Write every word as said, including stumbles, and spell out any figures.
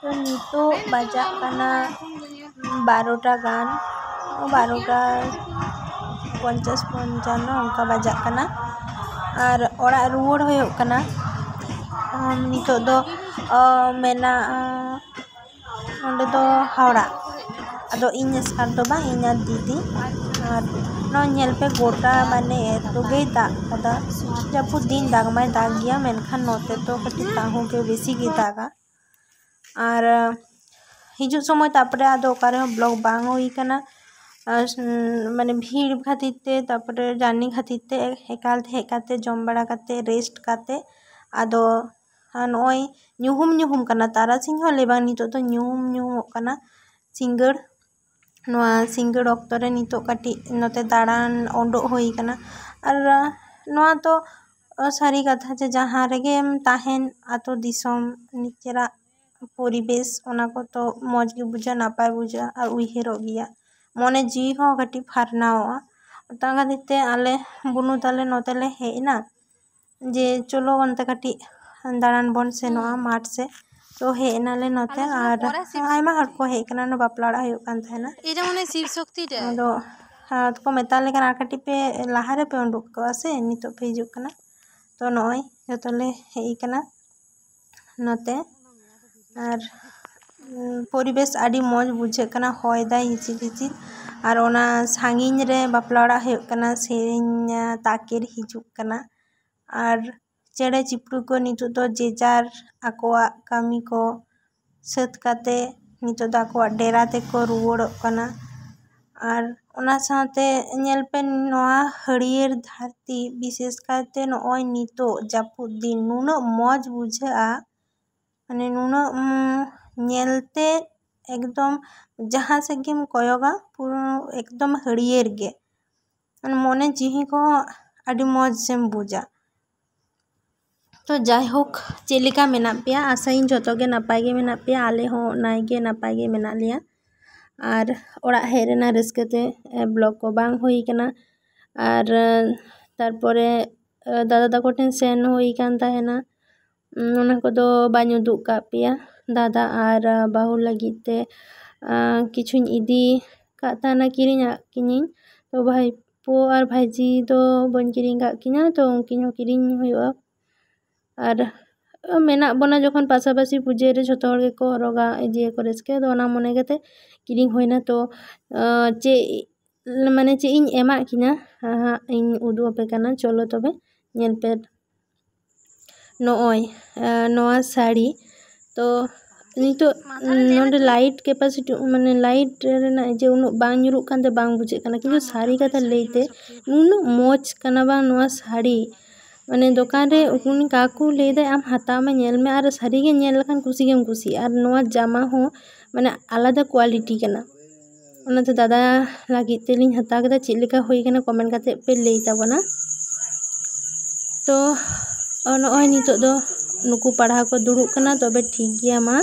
ᱛᱚ ᱱᱤᱛᱚᱜ ᱵᱟᱡᱟᱜ ᱠᱟᱱᱟ ᱵᱟᱨᱚᱴᱟ ᱜᱟᱱ, ᱵᱟᱨᱚᱴᱟ ᱯᱚᱧᱪᱟᱥ ᱯᱚᱧᱪᱟᱱᱱᱚ ᱚᱱᱠᱟ ᱵᱟᱡᱟᱜ ᱠᱟᱱᱟ᱾ ᱟᱨ ᱚᱲᱟᱜ ᱨᱩᱣᱟᱹᱲ ᱦᱩᱭᱩᱜ ᱠᱟᱱᱟ᱾ ᱟᱢ, ᱱᱤᱛᱚᱜ ᱫᱚ ᱚ, ᱢᱮᱱᱟᱜᱼᱟ ᱱᱚᱸᱰᱮ ᱫᱚ ᱦᱟᱣᱲᱟ᱾ ᱟᱫᱚ ᱤᱧ ᱮᱥᱠᱟᱨ ᱫᱚ ᱵᱟᱝ, ᱤᱧ ᱟᱨ ᱫᱤᱫᱤ᱾ ᱟᱨ ᱱᱚᱜᱼᱚᱭ ᱧᱮᱞ ᱯᱮ, ᱜᱚᱴᱟ ᱢᱟᱱᱮ ᱮᱛᱚ ᱜᱮᱭ ᱫᱟᱜ ᱠᱟᱫᱟ᱾ ᱡᱟᱹᱯᱩᱫ ᱫᱤᱱ ᱫᱟᱜ ᱢᱟᱭ ᱫᱟᱜ ᱜᱮᱭᱟ, ᱢᱮᱱᱠᱷᱟᱱ ᱱᱚᱛᱮ ᱫᱚ ᱠᱟᱹᱴᱤᱡ ᱛᱟᱹᱦᱩ ᱜᱮ ᱵᱮᱥᱤ ᱜᱮ ᱫᱟᱜᱟ᱾ ᱟᱨ ᱦᱤᱡᱩᱜ ᱥᱚᱢᱚᱭ ᱛᱟᱨᱯᱚᱨᱮ ᱟᱫᱚ ᱚᱠᱟ ᱨᱮᱦᱚᱸ ᱵᱞᱚᱜ ᱵᱟᱝ ᱦᱩᱭ ᱠᱟᱱᱟ᱾ ᱟᱨ, ᱩᱸ, ᱢᱟᱱᱮ ᱵᱷᱤᱲ ᱠᱷᱟᱹᱛᱤᱨ ᱛᱮ, ᱛᱟᱨᱯᱚᱨᱮ ᱡᱟᱨᱱᱤ ᱠᱷᱟᱹᱛᱤᱨ ᱛᱮ ᱮᱠᱟᱞ ᱛᱮ ᱦᱮᱡ ᱠᱟᱛᱮ ᱡᱚᱢ ᱵᱟᱲᱟ ᱠᱟᱛᱮ ᱨᱮᱥᱴ ᱠᱟᱛᱮ ᱟᱫᱚ ᱟᱨ ᱱᱚᱜᱼᱚᱭ ᱧᱩᱦᱩᱢ ᱧᱩᱦᱩᱢ ᱠᱟᱱᱟ, ᱛᱟᱨᱟᱥᱤᱧ ᱦᱚᱸ ᱞᱟᱹᱭ ᱵᱟᱝ, ᱱᱤᱛᱚᱜ ᱫᱚ ᱧᱩᱦᱩᱢ ᱧᱩᱦᱩᱢᱚᱜ ᱠᱟᱱᱟ ᱥᱤᱸᱜᱟᱹᱲ᱾ ᱱᱚᱣᱟ ᱥᱤᱸᱜᱟᱹᱲ ᱚᱠᱛᱚ ᱨᱮ ᱱᱤᱛᱚᱜ ᱠᱟᱹᱴᱤᱡ ᱱᱚᱛᱮ ᱫᱟᱬᱟᱱ ᱩᱰᱩᱠ ᱦᱩᱭ ᱠᱟᱱᱟ᱾ ᱟᱨ ᱱᱚᱣᱟ ᱫᱚ ᱥᱟᱹᱨᱤ ᱠᱟᱛᱷᱟ ᱡᱮ ᱡᱟᱦᱟᱸ ᱨᱮᱜᱮᱢ ᱛᱟᱦᱮᱱ, ᱟᱛᱳ ᱫᱤᱥᱚᱢ, ᱱᱤᱡᱮᱨᱟᱜ ᱯᱚᱨᱤᱵᱮᱥ, ᱚᱱᱟ ᱠᱚᱫᱚ ᱢᱚᱡᱽ ᱜᱮ ᱵᱩᱡᱷᱟᱹᱜᱼᱟ, ᱱᱟᱯᱟᱭ ᱵᱩᱡᱷᱟᱹᱜᱼᱟ ᱟᱨ ᱩᱭᱦᱟᱹᱨᱚᱜ ᱜᱮᱭᱟ᱾ ᱢᱚᱱᱮ ᱡᱤᱣᱤ ᱦᱚᱸ ᱠᱟᱹᱴᱤᱡ ᱯᱷᱟᱨᱱᱟᱣᱚᱜᱼᱟ᱾ ᱚᱱᱟ ᱠᱷᱟᱹᱛᱤᱨ ᱛᱮ ᱟᱞᱮ ᱵᱩᱱᱩ ᱛᱟᱞᱮ ᱱᱚᱛᱮ ᱞᱮ ᱦᱮᱡ ᱮᱱᱟ᱾ ᱡᱮ ᱪᱚᱞᱚ ᱚᱱᱛᱮ ᱠᱟᱹᱴᱤᱡ ᱫᱟᱬᱟᱱ ᱵᱚᱱ ᱥᱮᱱᱚᱜᱼᱟ ᱢᱟᱴᱷ ᱥᱮᱫ᱾ ᱛᱚ ᱦᱮᱡ ᱮᱱᱟᱞᱮ ᱱᱚᱛᱮ, ᱟᱨ ᱟᱭᱢᱟ ᱦᱚᱲ ᱠᱚ ᱦᱮᱡ ᱠᱟᱱᱟ, ᱚᱱᱟ ᱵᱟᱯᱞᱟ ᱚᱲᱟᱜ ᱦᱩᱭᱩᱜ ᱠᱟᱱ ᱛᱟᱦᱮᱱᱟ᱾ ᱮᱨᱟ ᱢᱟᱱᱮ ᱥᱤᱵ ᱥᱚᱠᱛᱤ ᱨᱮ᱾ ᱟᱫᱚ ᱟᱨ ᱠᱚ ᱢᱮᱛᱟ ᱞᱮ ᱠᱟᱱᱟ, "ᱟᱨ ᱠᱟᱹᱴᱤᱡ ᱯᱮ ᱞᱟᱦᱟ ᱨᱮᱯᱮ ᱩᱰᱩᱠ ᱠᱚᱜᱼᱟ ᱥᱮ, ᱱᱤᱛᱚᱜ ᱯᱮ ᱦᱤᱡᱩᱜ ᱠᱟᱱᱟ?" ᱛᱚ ᱱᱚᱜᱼᱚᱭ ᱡᱚᱛᱚ ᱞᱮ ᱦᱮᱡ ᱠᱟᱱᱟ ᱱᱚᱛᱮ᱾ ᱟᱨ, ᱩᱸ, ᱯᱚᱨᱤᱵᱮᱥ ᱟᱹᱰᱤ ᱢᱚᱡᱽ ᱵᱩᱡᱷᱟᱹᱜ ᱠᱟᱱᱟ, ᱦᱚᱭ ᱫᱟᱭ ᱦᱤᱸᱥᱤᱫ ᱦᱤᱸᱥᱤᱫ᱾ ᱟᱨ ᱚᱱᱟ ᱥᱟᱺᱜᱤᱧ ᱨᱮ ᱵᱟᱯᱞᱟ ᱚᱲᱟᱜ ᱦᱩᱭᱩᱜ ᱠᱟᱱᱟ, ᱥᱮᱨᱮᱧ, ᱟᱸ, ᱛᱟᱠᱮᱨ ᱦᱤᱡᱩᱜ ᱠᱟᱱᱟ᱾ ᱟᱨ ᱪᱮᱬᱮ ᱪᱤᱯᱨᱩ ᱠᱚ ᱱᱤᱛᱚᱜ ᱫᱚ ᱡᱮ ᱡᱟᱨ ᱟᱠᱚᱣᱟᱜ ᱠᱟᱹᱢᱤ ᱠᱚ ᱥᱟᱹᱛ ᱠᱟᱛᱮ ᱱᱤᱛᱚᱜ ᱫᱚ ᱟᱠᱚᱣᱟᱜ ᱰᱮᱨᱟ ᱛᱮᱠᱚ ᱨᱩᱣᱟᱹᱲᱚᱜ ᱠᱟᱱᱟ᱾ ᱟᱨ ᱚᱱᱟ ᱥᱟᱶᱛᱮ ᱧᱮᱞ ᱯᱮ, ᱱᱚᱣᱟ ᱦᱟᱹᱨᱭᱟᱹᱲ ᱫᱷᱟᱹᱨᱛᱤ, ᱵᱤᱥᱮᱥ ᱠᱟᱭᱛᱮ ᱱᱚᱜᱼᱚᱭ ᱱᱤᱛᱚᱜ ᱡᱟᱹᱯᱩᱫ ᱫᱤᱱ ᱱᱩᱱᱟᱹᱜ ᱢᱚᱡᱽ ᱵᱩᱡᱷᱟᱹᱜᱼᱟ, ᱢᱟᱱᱮ ᱱᱩᱱᱟᱹᱜ, ᱩᱸ, ᱧᱮᱞᱛᱮ ᱮᱠᱫᱚᱢ ᱡᱟᱦᱟᱸ ᱥᱮᱫ ᱜᱮᱢ ᱠᱚᱭᱚᱜᱟ ᱯᱩᱨᱟᱹ ᱮᱠᱫᱚᱢ ᱦᱟᱹᱨᱭᱟᱹᱲ ᱜᱮ, ᱢᱟᱱᱮ ᱢᱚᱱᱮ ᱡᱤᱣᱤ ᱠᱚᱦᱚᱸ ᱟᱹᱰᱤ ᱢᱚᱡᱽ ᱮᱢ ᱵᱩᱡᱟ᱾ ᱛᱚ ᱡᱟᱭᱦᱳᱠ, ᱪᱮᱫ ᱞᱮᱠᱟ ᱢᱮᱱᱟᱜ ᱯᱮᱭᱟ? ᱟᱥᱟᱭᱟᱹᱧ ᱡᱚᱛᱚ ᱜᱮ ᱱᱟᱯᱟᱭ ᱜᱮ ᱢᱮᱱᱟᱜ ᱯᱮᱭᱟ, ᱟᱞᱮ ᱦᱚᱸ ᱱᱟᱭ ᱜᱮ ᱱᱟᱯᱟᱭ ᱜᱮ ᱢᱮᱱᱟᱜ ᱞᱮᱭᱟ᱾ ᱟᱨ ᱚᱲᱟᱜ ᱦᱮᱡ ᱨᱮᱱᱟᱜ ᱨᱟᱹᱥᱠᱟᱹ ᱛᱮ, ᱮ, ᱵᱞᱚᱜ ᱠᱚ ᱵᱟᱝ ᱦᱩᱭ ᱠᱟᱱᱟ᱾ ᱟᱨ, ᱮ, ᱛᱟᱨᱯᱚᱨᱮ, ᱮ, ᱫᱟᱫᱟ ᱛᱟᱠᱚ ᱴᱷᱮᱱ ᱥᱮᱱ ᱦᱩᱭ ᱠᱟᱱ ᱛᱟᱦᱮᱱᱟ, ᱩᱸ, ᱚᱱᱟ ᱠᱚᱫᱚ ᱵᱟᱹᱧ ᱩᱫᱩᱜ ᱠᱟᱜ ᱯᱮᱭᱟ᱾ ᱫᱟᱫᱟ ᱟᱨ ᱵᱟᱹᱦᱩ ᱞᱟᱹᱜᱤᱫ ᱛᱮ ᱠᱤᱪᱷᱩᱧ ᱤᱫᱤ ᱠᱟᱜ ᱛᱟᱦᱮᱱᱟ, ᱠᱤᱨᱤᱧᱟᱜ ᱠᱤᱱᱟᱹᱧ᱾ ᱛᱚ ᱵᱷᱟᱭᱯᱳ ᱟᱨ ᱵᱷᱟᱭᱡᱤ ᱫᱚ ᱵᱟᱹᱧ ᱠᱤᱨᱤᱧ ᱠᱟᱜ ᱠᱤᱱᱟ, ᱛᱚ ᱩᱱᱠᱤᱱ ᱦᱚᱸ ᱠᱤᱨᱤᱧ ᱦᱩᱭᱩᱜᱼᱟ᱾ ᱟᱨ ᱢᱮᱱᱟᱜ ᱵᱚᱱᱟ ᱡᱚᱠᱷᱚᱱ ᱯᱟᱥᱟᱯᱟᱥᱤ, ᱯᱩᱡᱟᱹ ᱨᱮ ᱡᱷᱚᱛᱚ ᱦᱚᱲ ᱜᱮᱠᱚ ᱦᱚᱨᱚᱜᱟ, ᱤᱭᱟᱹᱭᱟᱠᱚ, ᱨᱟᱹᱥᱠᱟᱹ, ᱟᱫᱚ ᱚᱱᱟ ᱢᱚᱱᱮ ᱠᱟᱛᱮ ᱠᱤᱨᱤᱧ ᱦᱩᱭᱱᱟ᱾ ᱛᱚ ᱪᱮᱫ ᱢᱟᱱᱮ ᱪᱮᱫ ᱤᱧ ᱮᱢᱟᱜ ᱠᱤᱱᱟ ᱦᱟᱸᱜ ᱤᱧ ᱩᱫᱩᱜ ᱟᱯᱮ ᱠᱟᱱᱟ, ᱪᱚᱞᱚ ᱛᱚᱵᱮ ᱧᱮᱞ ᱯᱮ᱾ ᱱᱚᱜᱼᱚᱭ ᱱᱚᱣᱟ ᱥᱟᱹᱲᱤ, ᱛᱚ ᱱᱤᱛᱚᱜ ᱱᱚᱰᱮ light capacity ᱢᱟᱱᱮ light ᱨᱮᱱᱟᱜ ᱡᱮ ᱩᱱᱟᱹᱜ ᱵᱟᱝ ᱧᱩᱨᱩᱜ ᱠᱟᱱᱛᱮ ᱵᱟᱝ ᱵᱩᱡᱷᱟᱹᱜ ᱠᱟᱱᱟ, ᱠᱤᱱᱛᱩ ᱥᱟᱹᱨᱤ ᱠᱟᱛᱷᱟ ᱞᱟᱹᱭᱛᱮ ᱩᱱᱟᱹᱜ ᱢᱚᱡᱽ ᱠᱟᱱᱟ ᱵᱟᱝ ᱱᱚᱣᱟ ᱥᱟᱹᱲᱤ᱾ ᱢᱟᱱᱮ ᱫᱚᱠᱟᱱ ᱨᱮ ᱩᱱᱤ ᱠᱟᱠᱩ ᱞᱟᱹᱭᱫᱟᱭ, "ᱟᱢ ᱦᱟᱛᱟᱣ ᱢᱮ, ᱧᱮᱞ ᱢᱮ, ᱟᱨ ᱥᱟᱹᱨᱤᱜᱮ ᱧᱮᱞ ᱞᱮᱠᱷᱟᱱ ᱠᱩᱥᱤ ᱜᱮᱢ ᱠᱩᱥᱤᱜᱼᱟ, ᱟᱨ ᱱᱚᱣᱟ ᱡᱟᱢᱟ ᱦᱚᱸ ᱢᱟᱱᱮ ᱟᱞᱟᱫᱟ quality ᱠᱟᱱᱟ᱾" ᱚᱱᱟᱛᱮ ᱫᱟᱫᱟ ᱞᱟᱹᱜᱤᱫ ᱛᱮᱞᱤᱧ ᱦᱟᱛᱟᱣ ᱠᱮᱫᱟ᱾ ᱪᱮᱫ ᱞᱮᱠᱟ ᱦᱩᱭ ᱠᱟᱱᱟ comment ᱠᱟᱛᱮ ᱯᱮ ᱞᱟᱹᱭ ᱛᱟᱵᱚᱱᱟ᱾ ᱛᱚ ᱱᱚᱜᱼᱚᱭ ᱱᱤᱛᱚᱜ ᱫᱚ ᱱᱩᱠᱩ ᱯᱟᱲᱦᱟᱣ ᱠᱚ ᱫᱩᱲᱩᱵ ᱠᱟᱱᱟ᱾ ᱛᱚᱵᱮ ᱴᱷᱤᱠ ᱜᱮᱭᱟ, ᱢᱟ